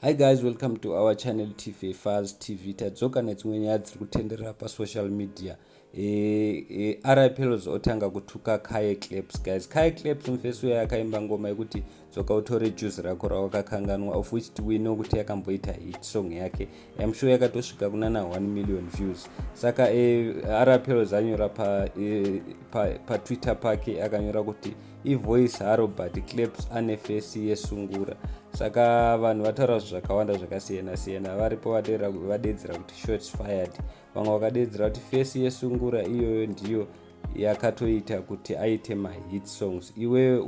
Hi guys, welcome to our channel TV Files TV. Tadzoka nedzimwe nyaya dziri kutenderera pasocial media. RIPLs otanga kutuka Kaye Claps, guys. Kaye Claps, mufesi uyo akaimba ngoma yekuti "Dzoka utore juice rako rawakakanganwa", of which we know kuti yakamboita hit song yake. I'm sure yakatosvika kunana 1 million views. Saka RIPLs anyora paTwitter pa pake, akanyora kuti ivoice haro, but Claps ane face yesungura. Saka vanhu vataura zvakawanda zvakasiyana siyana. Varipo vadedzera kuti "Shots fired". Vamwe vakadedzera kuti face yesungura iyoyo ndiyo yakatoita kuti aite mahit songs. Iwewe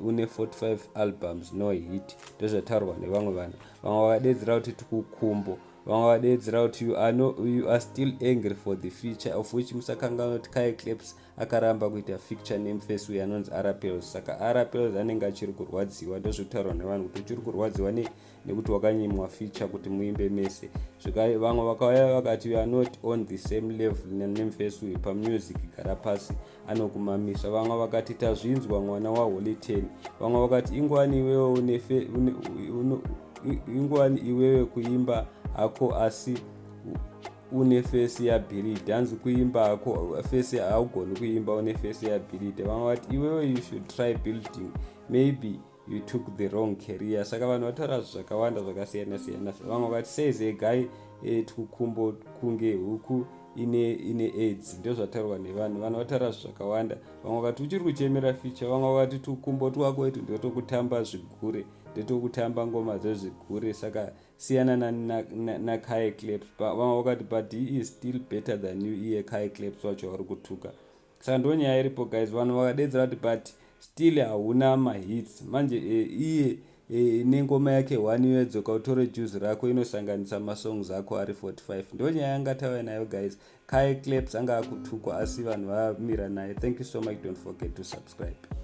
une 45 albums, no hit. Ndozvataurwa nevamwe vanhu. Vamwe vakadedzera kuti tikukumbo. Vamwe vadedzera kuti you are, no, you are still angry for the feature", of which musakanganwa kuti Kai Claps akaramba kuita feature nemufesi uyo anonzi Arapels. Saka Arapels anenge achiri kurwadziwa. Ndozvekutaurwa nevanhu kuti uchiri kurwadziwa nekuti wakanyimwa feature kuti muimbe mese. Vamwe vakauya vakati, "You are not on the same level nemufesi uyu pamusic, gara pasi, anokumamisa." Vamwe vakati, "Tazvinzwa, mwana waHoly Ten." Vamwe vakati, "Ingwani iwewe, kuimba hako asi une face yabhiridi." Hanzi kuimba hako, face haugoni kuimba, une face yabhiridi. Vamwe vati, "Iwewe, you should try building, maybe you took the wrong career." Saka vanhu vataura zvakawanda zvakasiyana siyana. Vamwe vakati, "Says a guy tukumbo kunge huku ine AIDS." Ndozvataurwa nevanhu. Vanhu vataura zvakawanda. Vamwe vakati uchiri kuchemera feature. Vamwe vakati tukumbo twako itu ndotokutamba zvigure, ndetokutamba ngoma dzezvigure, saka siyana naKai Claps. Vamwe vakati, "But he is still better than you." Iye Kai Claps wacho vari kutuka. Saka ndo nyaya iripo, guys. Vanhu vakadedzera kuti, "But still hauna mahits." Manje iye nengoma yake one "Yedzoka utore juice rako" inosanganisa masongs ako ari 45. Ndo nyaya yanga tauya nayo, guys. Kai Claps anga akutukwa, asi vanhu vamira naye. Thank you so much. Don't forget to subscribe.